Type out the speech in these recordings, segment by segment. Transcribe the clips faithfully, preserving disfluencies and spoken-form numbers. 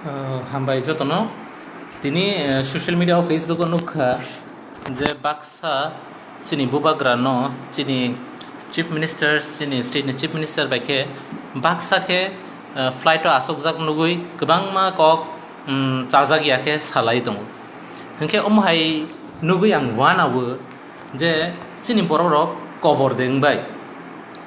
Uh, hambai jotono. Tini, uh, social media o, Facebook o nukha je baksa chini bubagra no chini chief minister, chini state ni chief minister bai khe baksa khe, uh, flight o asokjak nugui kwbangma kok, um, chajak ya khe salai tongo. Hinkhe omo hai nugui ang uanao je chini borok rok kobor de wngbai,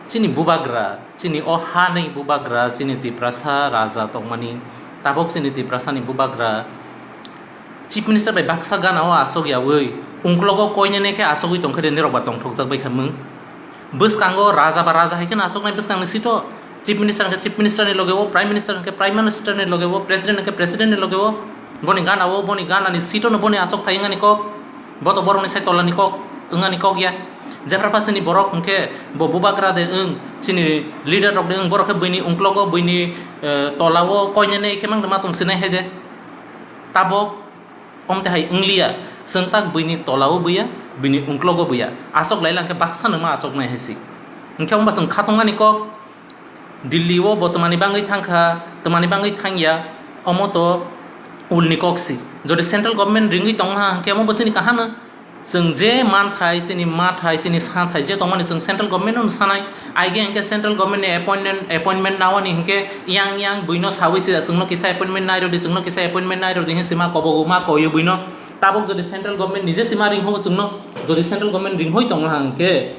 chini bubagra, chini o ha ni bubagra, chini Tiprasa raja tongmani, tabok chini Tiprasa ni bubagra chief minister bai baksa gana o asok yaui, ungklogo koinene khe asogwi tongkhe de nirok ba tongthokjak bai kha mung. Bwskango raja ba raja hai kheno asoknai bwskangni seat o, chief minister hwnkhe chief minister ni loge o, prime minister hwnkhe prime minister ni loge o, president hwnkhe president ni loge o, boni gana o, boni gana ni seat o no boni asok thai wngani kok, bo to borok ni sai tola ni kok wngani kok ya. Jephra phasini borok hwnkhe bo bubagra de wng, chini leader rok de wng, borok khe buini ungklogo, buini, eh, tola o koinene khe mang de ma tong sinai hai de. Tabok omte hai wngliya, chwng tak buini tola o buya, buini ungklogo buya, asok lai lang khe baksa no ma asoknai hai si. Hinkhe wngba chwng khatungani kok, Delhi o bo twmani bangwi thangkha, twmani bangwi thangya, omo to ulni kok si. Jodi central government ringwi tongha, hinkhe omo bo chini kaham no. Chwng je manthai, chini mathai, chini sathai je tongmani chwng central government no sanai. Aige hinkhe central government ni appointment, appointment nawani hinkhe yang yang buino sawi se chwngno kisa appointment nai rodi, chwngno kisa appointment nai rodi hinwi sima kobogo ma koyo buino. Tabok jodi central government nije sima ringhogo chwngno, jodi central government ringhoi tongha hinkhe,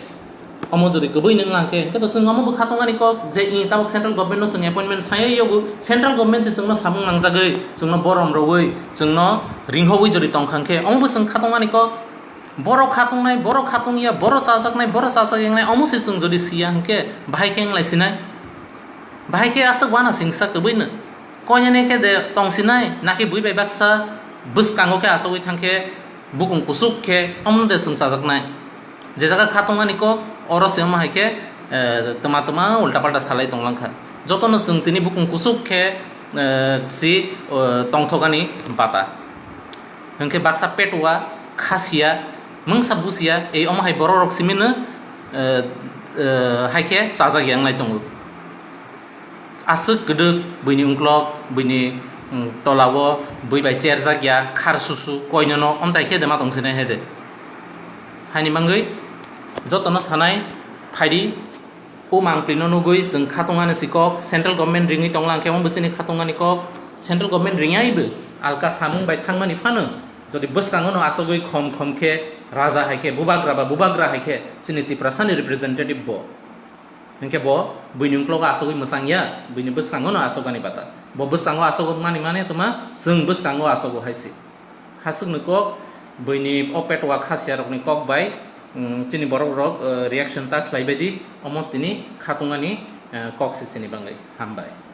omo jodi kwbui nung lang khe, hinkhe to chwng omo bo khatungani kok je, i, tabok central government no chwng appointment sai yogo, central government se chwngno samung nangjagwi, chwngno borom rogwi, chwngno ringhowi jodi tongkha hinkhe, omo bo chwng khatungani kok. Borok khatungnai, borok khatungya, borok chajaknai, borok chajak yangnai, omo se chwng jodi siya hinkhe, bahai khe wnglai sinai? Bahai khe aswk uana singsa kwbui no. Koinene khe de tongsinai, nakhe bui bai baksa bwskango khe asogwi thangkhe, bukung kuchuk khe omono de chwng chajaknai. Je jaga khatungani kok, oro se omo hai khe, eh, twma twma ulta palta salai tonglang kha. Jotono chwng tini bukung kuchuk khe, eh, si, eh, tongthokani bata. Hinkhe baksa petua, khasiya, mungsa busiya, ei omo hai borok rok simino, eh, eh, hai khe chajak yangnai tongo. Aswk kwdwk buini ungklok, buini, mm, tola o bui bai cherjak ya, khar susu, koinono omtai khe de ma tong sinai hai de. Haini mangwi jotono sanai phaidi, o mangpli no nugwi chwng khatungani si kok, central government ringwi tonglang khe omo bwsini khatungani kok, central government ringyaibo alka samung bai thangmani phano, jodi bwskango no asogwi khom khom khe raja hai khe, bubagra ba bubagra hai khe, chini Tiprasani representative bo. Hinkhe bo buini ungklogo asogwi mwchang ya, buini bwskango no asogani bata. Bo bwskango asogmani mane tma, chwng bwskango asogo hai se. Haswkni kok, buini o petwa khasiya rokni kok bai, mm, chini borok rok, eh, reaction ta khlai bai di, omo tini khatungani, eh, kok se chini bangwi. Hambai.